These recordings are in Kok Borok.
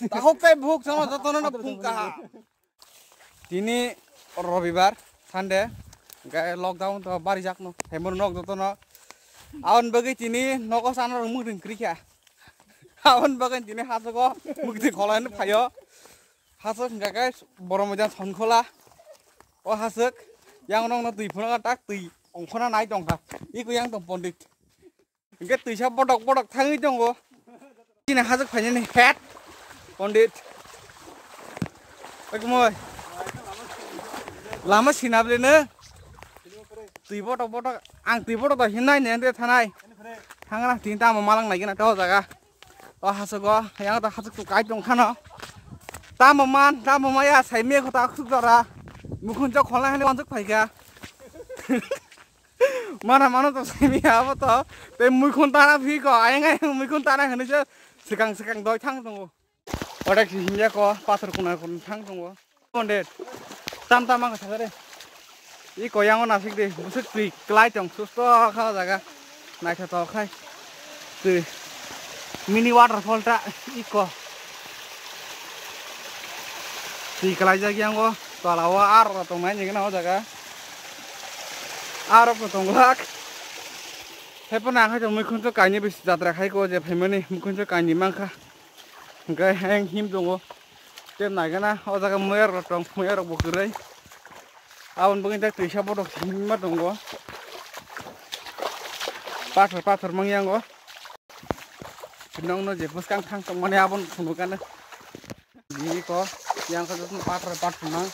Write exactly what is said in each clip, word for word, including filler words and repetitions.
Tahuk tei buhuk chwngno jotono no phung kaha. Tini robibar, Sunday, hwnkhe lockdown to barijakno, hemor nok jotono. Aboni bagwi tini nogo chana rok mwkhwtwng kwrwi kha. Aboni bagwi tini hasogo mwkhwtwng kholaino phaio. Hasok hwnkha khe borok mojan sonkhola. O hasok yang nokno twi phunukha tak twi ongkhorna nai tongkha. Iko yang tong pondit. Hwnkhe twisa botok botok thangwi tongo. Chini hasok phainani het pondit. Ekmoi. Lama sinabli no. Twi botok botok ang twi botok to hinai ne ande thanai. Thangra tin tamo malang nai gana to jaga. O hasogo, yang to hasok tu kai tong khano. Tamo man, tamo maya, sai me khota khuk dora. Mukhun chok khona hene wansuk phaika. Mana mano to sai me abo to. Te mukhun tara phi ko, ayang ayang mukhun tara hene se sikang sikang doi thang tongo. Odak si hinja ko, pathor kuna kun thang tongo. Pondit. Tam tam ang sakare. I koyango nasik de, busuk twi klai tong susto kha jaga. Naithotok khai. Twi. Mini waterfall ta iko. Twi klai jak yango. Tola o ar tong nai ni gana o jaga. Ar ko tong lak. Hepo na khai to mukhun to kaini bis jatra khai ko je phaimani mukhun to kaini mangkha. Hwnkhe heng him tongo. Tei naigana o jaga moyar rok tong, moyar rok bo kwrwi. Aboni bagwi tak twisa botok himma tongo. Pathor, pathor mangyango. Nokno je bwskang thang tongmani aboni phunukano. Bini ko yang khe jotono pathor, pathor mang.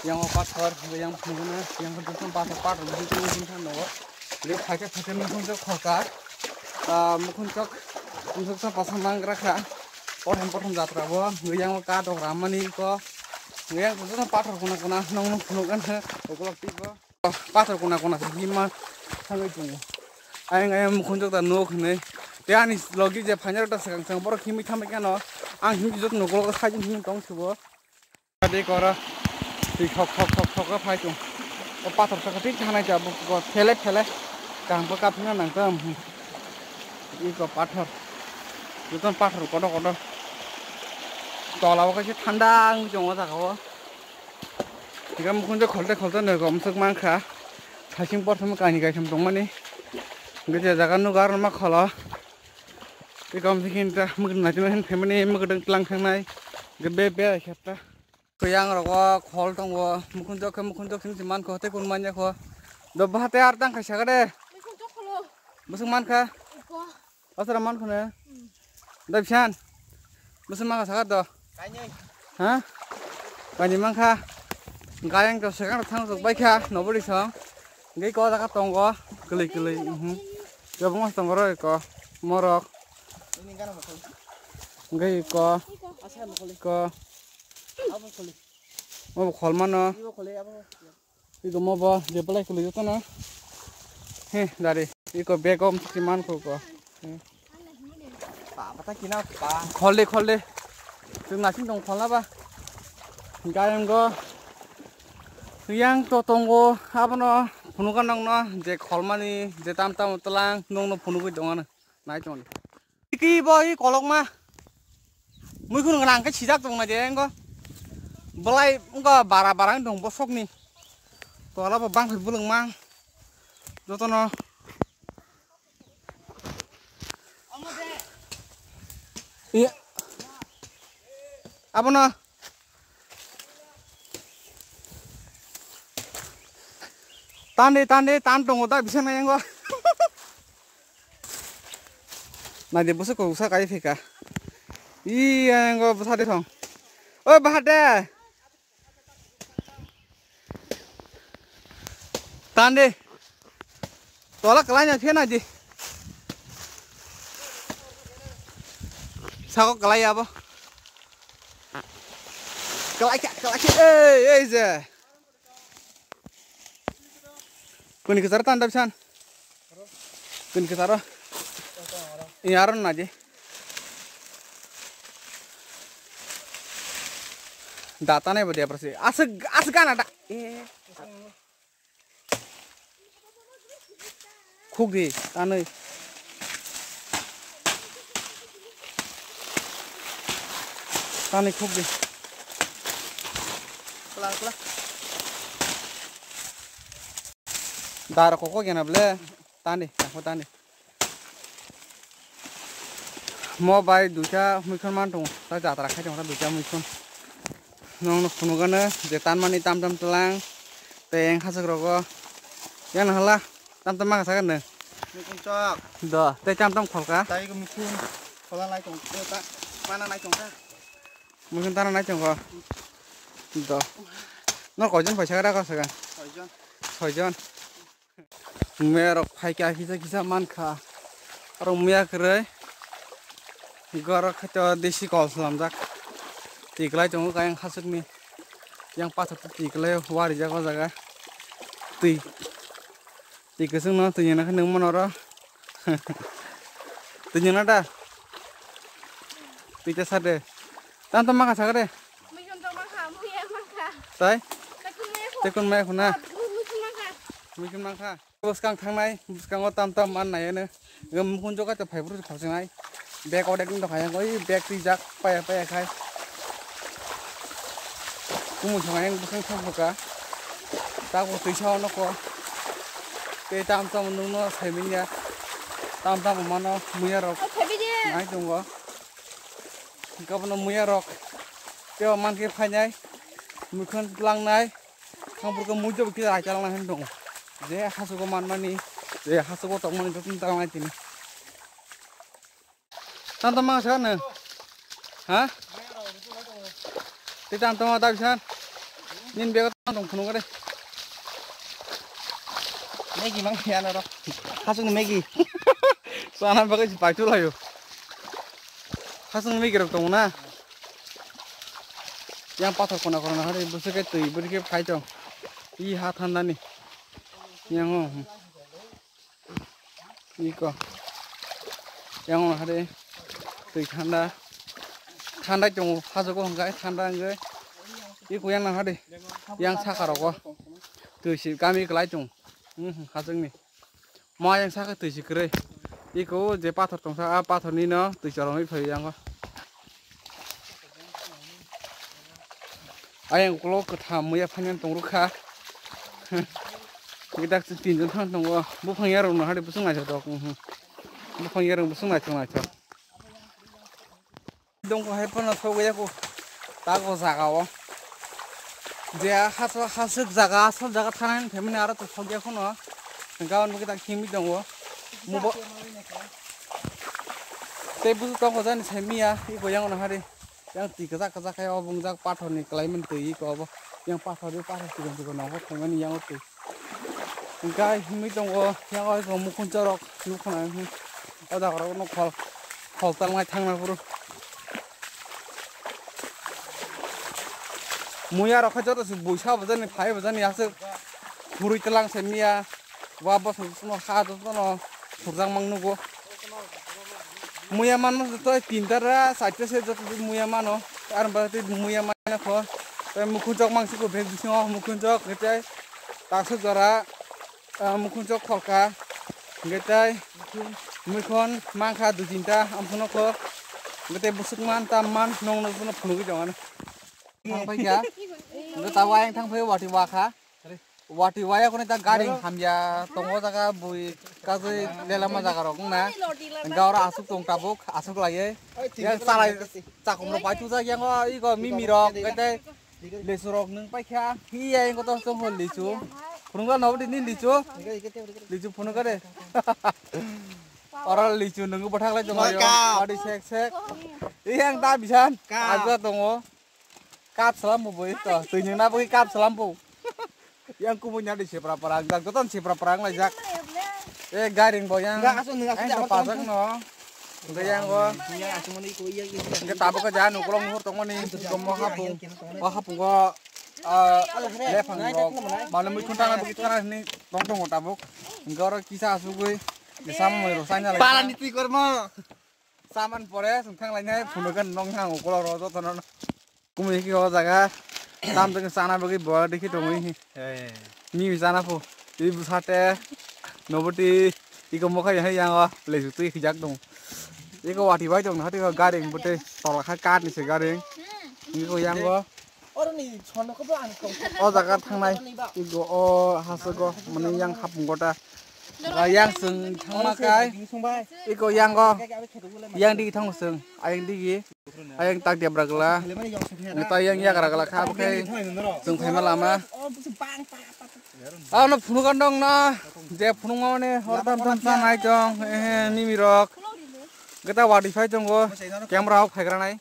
Yang o pathor, yang phunukano, yang khe jotono pathor, pathor bini tongmani thang tongo. Bini phaikhe phaikhe mukhung jok khorka. Ah, mukhung jok, mukhung jok pasa mang rakha. Prothom prothom jatra bo, yang o ka dok ramani ko. Yang jotono pathor kuna kuna nong nong phunuk kan he, ukolog twi bo. Pathor kuna kuna se hima thangwi tongo. Ayang ayang mukhung jok da nok hinwi. Te ani logi je phainai rok ta swkang swkang borok himwi thamwi kano. Ang himwi jotono ukolog sajin himwi tong sibo. Adi koro. Twi khok khok khok khok phai tongo. O pathor saka twi thanai ta bo phele phele. Kaham khe kaphikna nang tong. Iko pathor. Jotono pathor kotor kotor. Tola o kaisa thanda wng tongo o jaga o. Hingke mukhung jok kholte kholte no gom swk mankha. Thaising porthom kainwi kaitham tongmani. Hingke je jaga nugo aro ma kholo. Iko mukhung ta mukhung naitino hin phaimani mukhung tlang thangnai. Hingke be be khe ta. Kwyangrok o khol tongo, mukhunjok khe mukhunjok hinwi se mankho, tei kunu manya kho. Do baha tei ar tang kha saka de. Mukhunjok kholo. Bwswk mankha? Iko. Aswra mankho ne? Hmm. Da bisan. Bwswk mankha saka do. Kainwi. Ha? Kainwi mankha. Gayang to sekang thang sok baikha, nobori song. Hingke ko jaga tongo, kwlwi kwlwi, mhm. Kwbangma tongo ro iko, morok. Hingke iko, iko. Mo bo khol mano. Iko mo bo, je belai kwlwi jotono. He, dari, iko bag o mtiki man ko ko. He. Khol de, khol de. Chwng naising tong kholna ba. Gayang go. Yang to tongo, abono phunuka nokno je kholmani, je tam tam tlang, nokno phunugwi tongano. Nai tong. Tiki bo i kolokma. Muikhun gwnang khe sijak tong na je engo. Belai wngkha bara bara wng tong bosokni. Tola bo bangkhe bulwng mang. Jotono. Iya. Abono. Tande, tande, tan tongo da, bisa nai yango. Nai de, bwswk kok sa kai phika. Iya, yango bwsa de thong. Oi, bahar de. Tande. Tola kalai na phena di. Sako kalai abo. Kalai kya, kalai kya. Ei, ei je. Kuni kitar tanda bisan. Kuni kitar. Ini aron na je. Data nai bo dia prasi. Asik, asik ana da. Eh. Khuk di, tanwi. Tani khuk di. Kla, kla. Dar koko gena ble. Tani, tangko tani. Mo bai duita muikhon man tongo. Ta jatra khai tongo ta duita muikhon. Nong no phunukgano je tanmani tam tam tlang. Tei eng hachwk rogo. Yang hala tam tam ma sakha no. Muikhon chok. Do, tei tam tam kholka. Tai ko muikhon. Khola nai tong. Mana nai tong ta. Muikhon tana nai tongo. Do. No koijon paisa kara ko saka. Soijon. Soijon. Muya rok phaikha kisa kisa mankha. Aro muya kwrwi. Goro khaito desi kol slamjak. Tiklai tongo kayang hachwkni. Yang pathor tiklai warijak o jaga. Twi. Twi kwchwngno twi nangkhe nung mano oro. Twi nangna da? Twi ta sa de. Tam tam maka sakha de. Muikhon to mangkha, muya mangkha. Tai? Tekun maya khuna. Tekun maya khuna. Muikhon mangkha. Muikhon mangkha. Bwskang thangnai, bwskango tam tam man nai ano. Mukhung jokai to phai phuru phai sinai. Bag odek wng tongkha yang, oi bag twijak paya paya khai. Kumu songa yang bwswng thok bwkha. Tabuk twisa o nokho. Tei tam tam nwngno saimanya. Tam tam mano muya rok. Nai tongo. Hingkhe bono muya rok. Tei o mankhe phainai. Muikhon tlangnai. Thangphuru khe muijo bo kisa aichalna hin tongo. Je hachugo manmani, je hachugo tongmani jotono talnai tini. Tang tong mangsa no? Ha? Tei tang tong da bisan. Nin bego tang tong phunuk de. Maggie mang ya no ro. Hachung Maggie. Sana bagwi si paitu layo. Hachung Maggie rok tongo na. Yang pathor kona kona hari busuk ke twi buri ke phai tong. I ha thanda ni. Yang o. Iko. Yang o hari twi thanda. Thanda tongo hajugo hwnkhai thanda hwnkhai. Iko yang nang hari. Yang saka rogo. Twi si kami kwlai tong. Hmm, hachung ni. Ma yang saka twi si kwrwi. Iko je pathor tongsa, a pathor ni no twi chorongwi phai yang o. Ayang ulo kwtham muya phainan tong rwkha. Gidak se tinjon thang tongo. Buphang yarok no hari busung naithok. Buphang yarok busung naithok naithok. Dongkha hai phano sogwi ya ko. Tago jaga o. Je haso hasuk jaga, asol jaga thanani phaimani aro to sogya kheno. Gaon bo gidak himwi tongo. Mubo. Tei busu tongo jani saimiya, iko yang no hari. Yang twi kwchak kwchak khe obo wngjak pathor ni kwlai mani twi iko obo. Yang pathor ri pathor chikon chikon nokho phaimani yang o twi. Hingkhe himwi tongo yang o iko mukhunchorok nukhung ang o jaga rok no khol khol talnai thangna phuru. Muya rok khe joto se buisa bo jani phai bo jani aswk khurui tlang se miya. Wa bosong bosong ha jotono surjak mang nugo. Muya mano joto tinta ra saita se joto muya mano. Ar ba te muya mano kho. Te mukhunjok mang siko bag bisingo mukhunjok ngetai taksa jora, ah, mukhunjok kholka ngetai mukhon mangkha dui tinta amkhono kho. Ngetai busuk man tam man nong no jotono phunugwi jongano. Thang phai kha. Ngetai wa yang thang phai wati wa kha. Wati waya kone ta gari hamya tongo jaga bui kajui lelama jaga rok wngna. Hingke oro asuk tong tabuk asuk laiye. Yang salai chakum rok bai tujak yang o iko mimi rok kete lisu rok nung paikha hiya yang kotor tong hol lisu. Phunukla nobo dini lisu. Lisu phunukha de. Oro lisu nungo bwthak lai tongo. Adi sek sek. Yang ta bisan. Kap. Aja tongo. Kap salam bo boi to. Twi nung na boi kap salam bo. Yang kumu nya di sipra parang jak joton sipra parang lai jak. Eh garing bo yang. Enggak, asal nung asal. Pajak no. Enggak yang go. Enggak, asal mana iko iya iya. Enggak tabuk ke jangan ukulong muhur tong mani. Gomo hapung. Wah hapung go. Ah, lepang go. Malam ikun tangan bukit tangan ni tong tong tabuk. Enggak orang kisah asugui. Di sama mau rosan nya lagi. Pala ni twi kormo. Saman pore sung thang lainai phunukgwi nong hang ukolok rw jotono. Kumui khe o jaga tam jagwi chana bagwi bo dikhi tongwi. Mimi chana phu twi bwsate noboti iko mokha hai yang o lesu twi khijak tong. Iko wati bai tong hati ko garing bwtwi tolakha kat ni se garing. Iko yango. Oro ni sono ko bo ang kong. O jaga thangnai. Iko o hasogo mani yang hapung gota. Yang sung thangma kai. Iko yango. Yang digi thang sung. Ayang digi. Ayang tak dia bragla. Neta yang ya garagla kha kai. Sung phaima lama. Ano phunu kan dong na. Je phunu ngone hor tam tam sa nai tong. Eh, mimi rok. Geta wadi phai tongo. Camera ok phai granai.